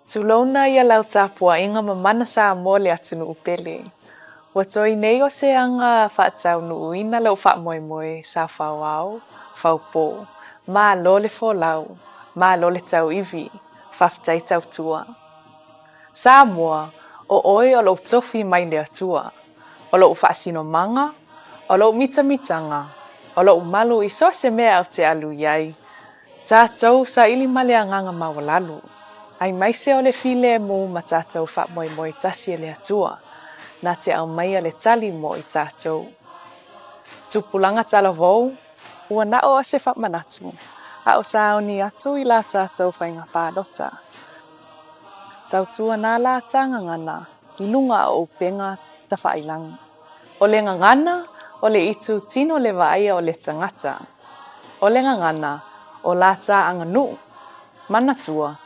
Tulouna ia lau tapuaiga mamana Samoa le atunuu pele. Ua toe nei o se aga faataunuuina lou faamoemoe sa fau ao, fau pō. Malo le folau, malo le tauivi, faafetai tautua. Samoa, o oe o lou tofi mai le Atua, o lou faasinomaga, o lou mitamitaga, o lou malu i so o se mea ou te alu i ai. Tatou saili ma le agaga maualalo, aemaise o le filemu ma tatou faamoemoe tasi e le Atua, na te aumaia le tali mo i tatou. Tupulaga talavou, ua na o se faamanatu, a o sauni atu i la tatou faiga palota. Tautuana la ta gagana i luga o upega tafailagi. O le gagana, o le itutino le vaaia o le tagata. O le gagana, o la ta aganuu. Manatua,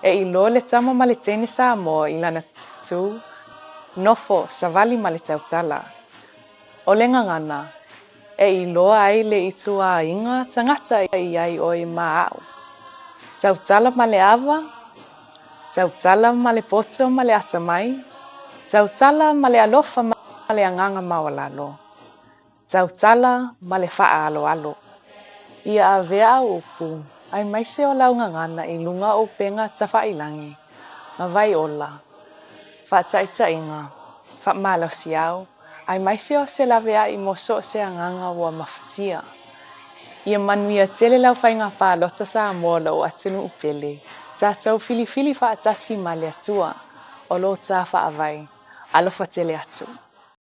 e iloa le tama ma le teine Samoa i lana tu, nofo, savali ma le tautala. O le gagana, e iloa ai le ituaiga tagata e i ai oe ma au. Tautala ma le ava, tautala ma le poto ma le atamai, tautala ma le alofa ma le agaga maualalo, tautala ma le faaaloalo. Ia avea au upu, aemaise o lau gagana i luga o upega tafailagi, ma vaiola, faataitaiga, faamalosiau, aemaise o se laveai mo so o se agaga ua mafatia. Ia manuia tele lau faiga palota Samoa lou atunuu pele, tatou filifili faatasi ma le Atua, o lo ta faavae. Alofa tele atu.